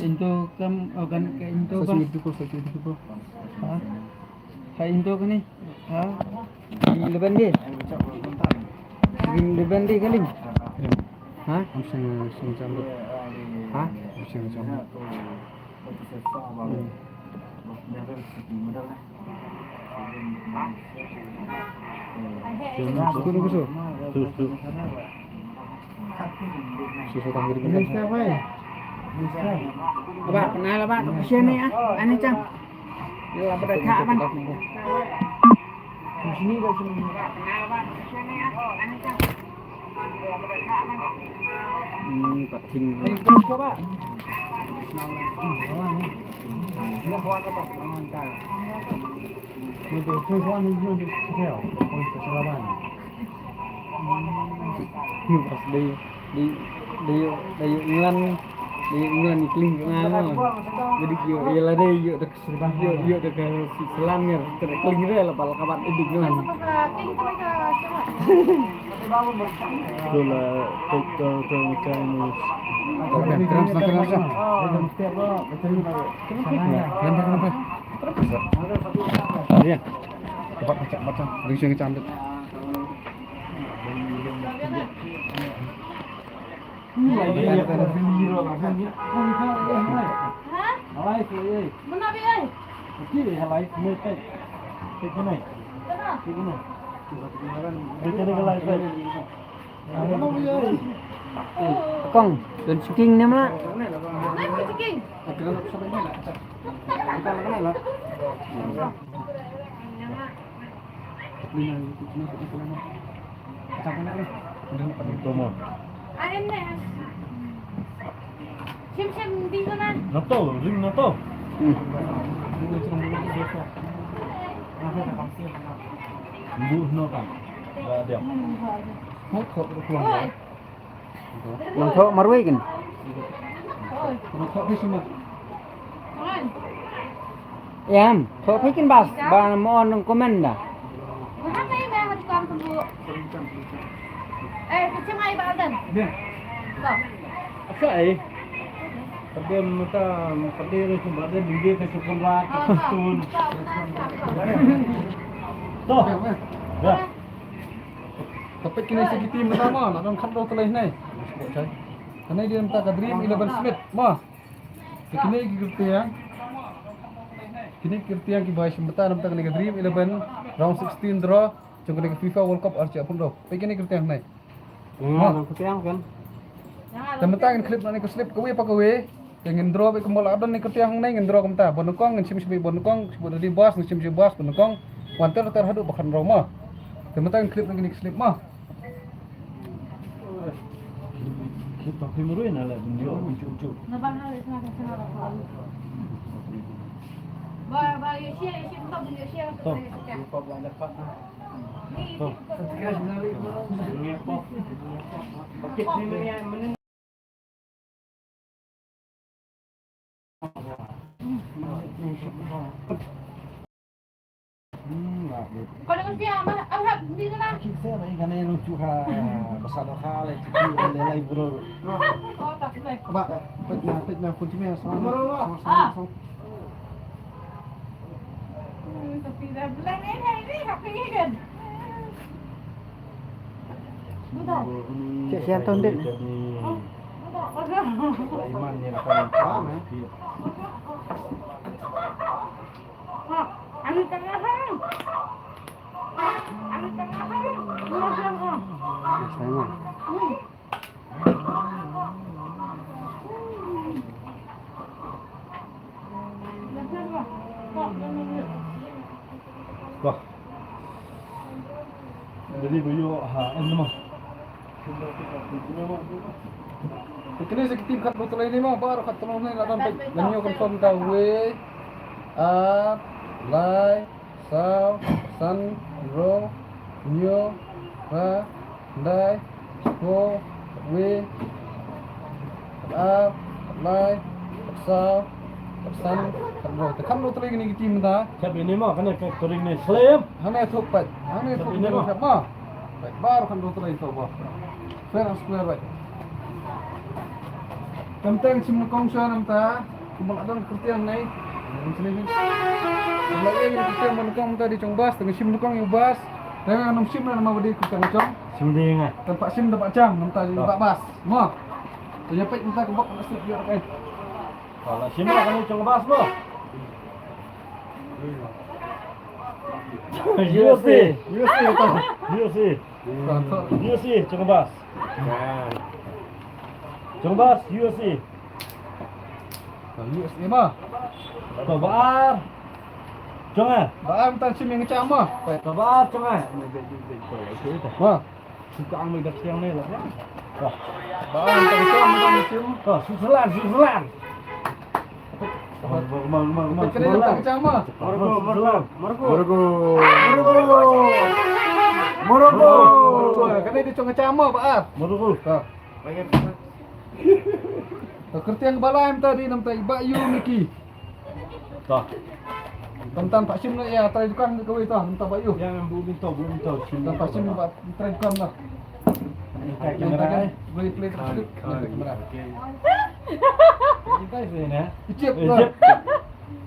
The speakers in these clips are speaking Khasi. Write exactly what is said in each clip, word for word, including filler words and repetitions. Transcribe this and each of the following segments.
Into kam, oh, kan, ka into kam. Sasing itu ko, sasing itu ko. Ha? Ha, into kani? Ha? Eleven day. Eleven day kali. Ha? Am sing, sing jam. Ha? Am sing jam. Hmm. Ba, kenal ba, kesian ni ah, ani cang. Yo, apa dah tak ban. Sini dah sini. Hmm, tak ting. Ni pas dei, dei, dei, dei England, dei England ni kling nga. Jadi yo, ila dei yo, Ïoh, ïoh, da ka Switzerland ngi, ka kling re la bal ka bat idik ngan. Tu la, tu, tu, tu, macam ni. Keren, keren, keren, keren. Keren, keren, keren. Ya. Cepat baca, baca. Ring sing cantik. Ha? Alive, eh. Mana bi ai? Okey, alive, ni, eh. Tik ni. Kenapa? Tik ni. Kita ni alive, eh. Kong, don checking ne mla? Mana checking? Ito mo. Ayan na. Sim sim di ko na. Na to, ring na to. Hmm. Mbuh no kan. Ba dia. Oi. Nang thoh marwei kin. Em, thoh phi kin bas, ba mo nang comment da. Asa ai. Pade mata, pade re sumba de bide ke sukun rat, sukun. To. Ya. Tapi kini sikiti mata ma, nak kan khat dong telai nai. Hangne dei mynta ka Dream Eleven Smith ma. Te kine ki kyrteng, kine ki kyrteng kiba shim bynta na bynta kane ka Dream Eleven Round Sixteen draw jong kane ka FIFA World Cup arhajar arphew hynriew. Peit kine ki kyrteng hangne. Nga nang kyrteng kan. Te mynta ngin khlip na kane ka slip kawei pa kawei. Te ngin draw beit kumba la don kane ka kyrteng hangne, ngin draw kumta. Ba nyngkong ngin shim shibit ba nyngkong, shibit da dei bas ngin shim shibit bas ba nyngkong. Wan ter ter haduh ba khathynriew ma. Te mynta ngin khlip na kane ka slip ma. Kita phi mrui na la bin yo. Ba, ba, yo share, yo share, ba, yo share. To. To. Kau dengan dia, Abah, Abah, di sana. Kita lagi kan yang lucu ha, besar dah hal, itu lelai bro. Oh, tak boleh. Ba, peit na, peit na, pun cuma sama, sama, sama, sama. Tapi dah bulan ni, ni, ni, tak pergi kan? Betul. Cik, siang tahun, Din. Betul. Iman ni lah kan. Faham, eh? Wah. Jadi, bu, ïoh, ha, en nama. Te kine sa ki team khatduh tylli ne mo, baroh khatduh ne la don peit. Ngan ïoh confirm ta wei, ar, lai, saw, san, hynriew, hynñiew, phra, khyndai, shiphew, khatwei, khatar, khatlai, khatsaw, khatsan, khathynriew. Te khatduh tylli kine ki team mynta. Khat ine mo, kane ka ring ne slem. Hangne thuh peit. Hangne thuh ine mo. Peit, baroh khatduh tylli to mo. Fair and square, right? Kam tang shim nyngkong shuwa namta. Kumba la don kyrtiang nai. Ngam sini ni. Kumba la ïa kyrtiang ba nyngkong namta dei Chongbas, tang shim nyngkong ïa u Bas. Tang ngam shim na nama ba dei kyrtiang Chong. Shim dei nga. Tang pat shim da pat Chang namta dei Bas. Mo. Tang ïa peit namta ka bok na sip ïa kai. Ka la shim la kane Chongbas mo. U S A. U S A to. U S A. U S A, Chongbas. Chongbas, U S A. U S A ma. To ba ar. Chong eh. Ba ar mynta shim ïa nga Chang ma. To ba ar Chong eh. Ma. Suka ang mai dak siang ni lah. Ba ar mynta Chang ma shim. To Switzerland, Switzerland. Kena ïa ka Chang ma. Morocco, Morocco, Morocco. Morocco. Morocco. Morocco. Kena dei Chong Chang ma ba ar. Morocco. Ha. Ka kyrteng ba lai mynta dei namta i Bah Yu Miki. To. Tang tang pat shim na ïa trai dukan kawei to namta Bah Yu. Ïa ngam bu minto, bu minto. Tang pat shim ba trai dukan lah. Ka kamera, eh. Boleh play terus. Ka kamera. Okey. Kita sini, eh. Ijip. Ijip.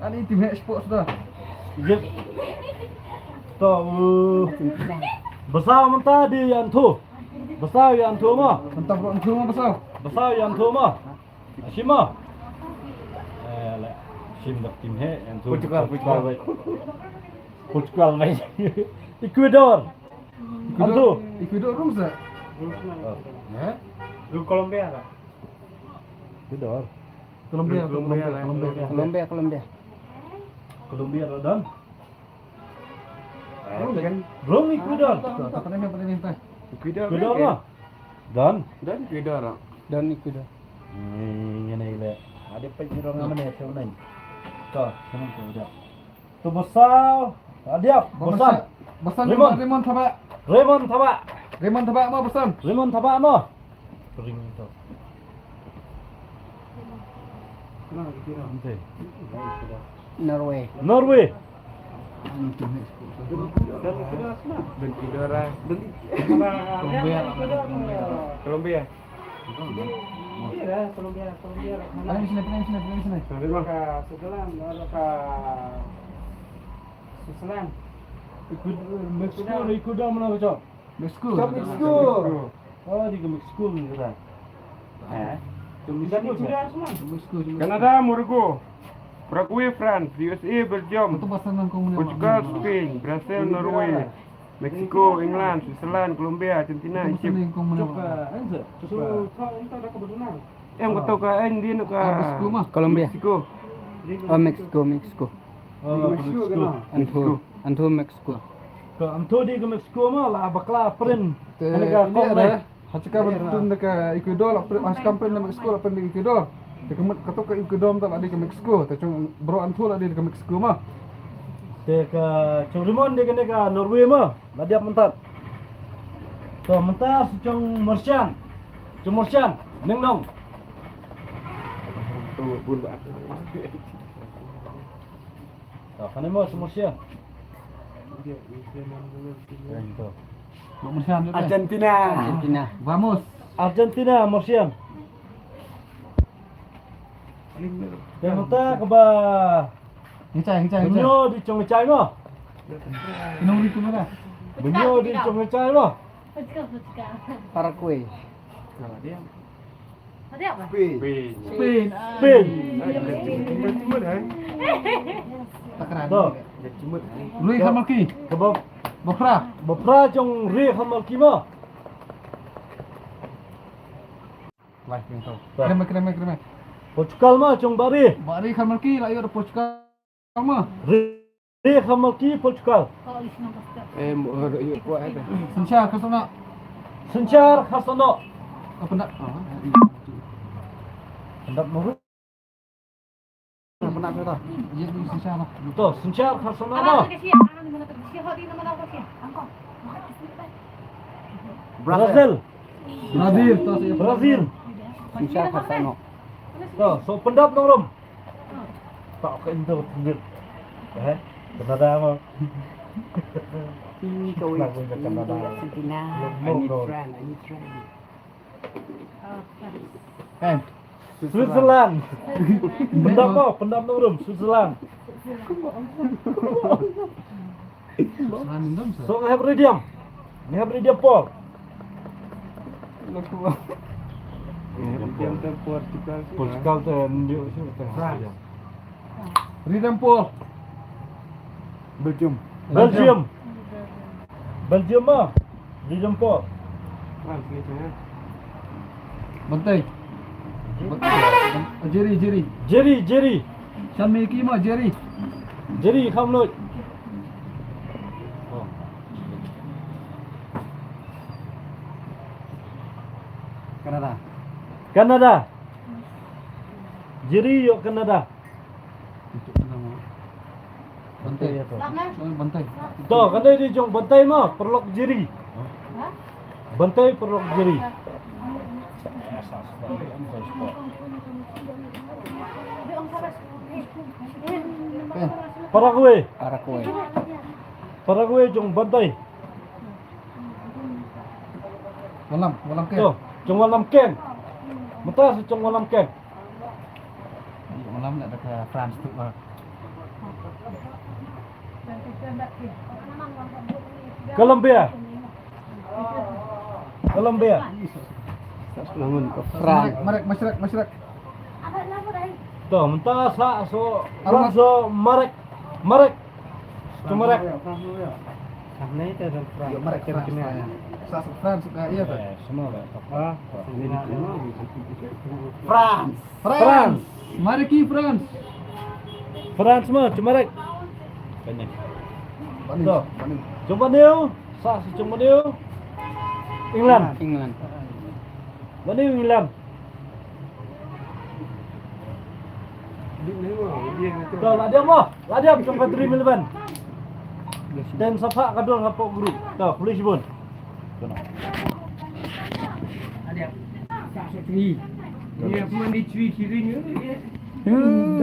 Ani tim hek sport sudah. Ijip. To. Basa mynta dei ïa Anthu. Basa ïa Anthu ma. Mynta bro Anthu ma basa. Basa ïa Anthu ma. Shim ma. Eh, la. Shim dak tim hek Anthu. Portugal, Portugal. Portugal mai. Ecuador. Anthu. Ecuador rung sa. Oh. Eh? Rung Colombia ka? Ecuador. Colombia, Colombia, Colombia, Colombia. Colombia, Colombia. Colombia la don. Rung kan? Rung Ecuador. Ecuador. Ecuador ma. Don. Don Ecuador. Don Ecuador. Ni ni le. Ada pek ni rung mana tu ni. To, sana tu dah. To basa, adiap, basa. Basa Raymond. Raymond Thabah. Raymond Thabah. Raymond Thabah ma basa. Raymond Thabah ma. Ring to. Norway. Norway. Colombia. Colombia. Iya, Colombia, Colombia. Mana? Sini, sini, sini, sini. Ka Switzerland, ka Switzerland. Ecuador, Mexico, Ecuador mana ka? Mexico. Ka Mexico. Oh, di ka Mexico ni kata. Eh? Ka Mexico. Canada, Morocco. Paraguay, France, U S A, Belgium. Portugal, Spain, Brazil, Norway. Mexico, England, Switzerland, Colombia, Argentina, Egypt. Em kata ka, eh, India ka Colombia. Mexico. Oh, Mexico, Mexico. Oh, Mexico. Anto, Anto Mexico. Ka Anto di ka Mexico ma la bakla print. Te, ka India kong dah. Hachika ban tun da ka Ecuador la, hachika ban tun da Mexico la pynda Ecuador. Te ka met kato ka Ecuador ta la di ka Mexico. Te chung bro Anto la di ka Mexico ma. Te ka chung Raymond di kane ka Norway ma. La diap mynta. To mynta si chung Marsian. Chung Marsian. Ning nong. To kane mo si Marsian. Argentina. Argentina. Vamos. Argentina, Marsian. Te mynta kaba. Ngichai, ngichai, ngichai. Bynñiaw di chong ngichai mo. Inong di tu mana? Bynñiaw di chong ngichai mo. Paraguay. Spain. Spain. Spain. Spain. Takran. To. Rui Khamalki. Kaba. Bapra. Bapra jong Rui Khamalki ma. Live ni to. Kena mai, kena mai, kena mai. Portugal ma jong Bari. Bari Khamalki la yor Portugal. Ama. Rih, Rih Khamalki, Portugal. Eh, mo, eh, ko, eh. Synshar Kharsanog. Synshar Kharsanog. Apa nak? Ah, iya. Pendap nurut. Apa nak kata? Iya, di Synshar lah. To, Synshar Kharsanog lah. Brazil. Brazil. Brazil, to, si Brazil. Synshar Kharsanog. To, so pendap nongrum. Tak ke Indo sendiri. Eh, Kanada mah. Ih, kau Kanada. Argentina. I need friend, I need friend. Eh. Switzerland. Pyndap mo, pyndap nongrum, Switzerland. So nga hap iridium. Nga hap iridium Paul. Portugal te ndio sini tengah. Iridium Paul. Belgium. Belgium. Belgium mo. Iridium Paul. Bantai. Ban-, ban-, Jerry, Jerry. Jerry, Jerry. Shan Mickey mo, Jerry. Jerry, kham lut. Canada. Canada. Jerry ïoh Canada. Bantai. Bantai. To, kane dei jong Bantai mo, paralok Jerry. Bantai paralok Jerry. Paraguay. Paraguay. Paraguay jong Bantai. Walam, walam ke. To, jong walam keng. Mynta sa jong walam keng. Walam na da ka France tu, ah. Colombia. Colombia. Marek, marek, marek. To, mynta sa so, Armat. So marek, marek. Sa marek. Sa marek, France. Sa so France, ka, iya, to. France. France. Marek ki France. France mo, sa marek. To. Jong Baniu, sa so jong Baniu. England. England. Baniu England. To, la diam mo, la diam jong ka Dream Eleven. Ten sa phah ka dur hapoh group. To, khublei shibun. Hmm.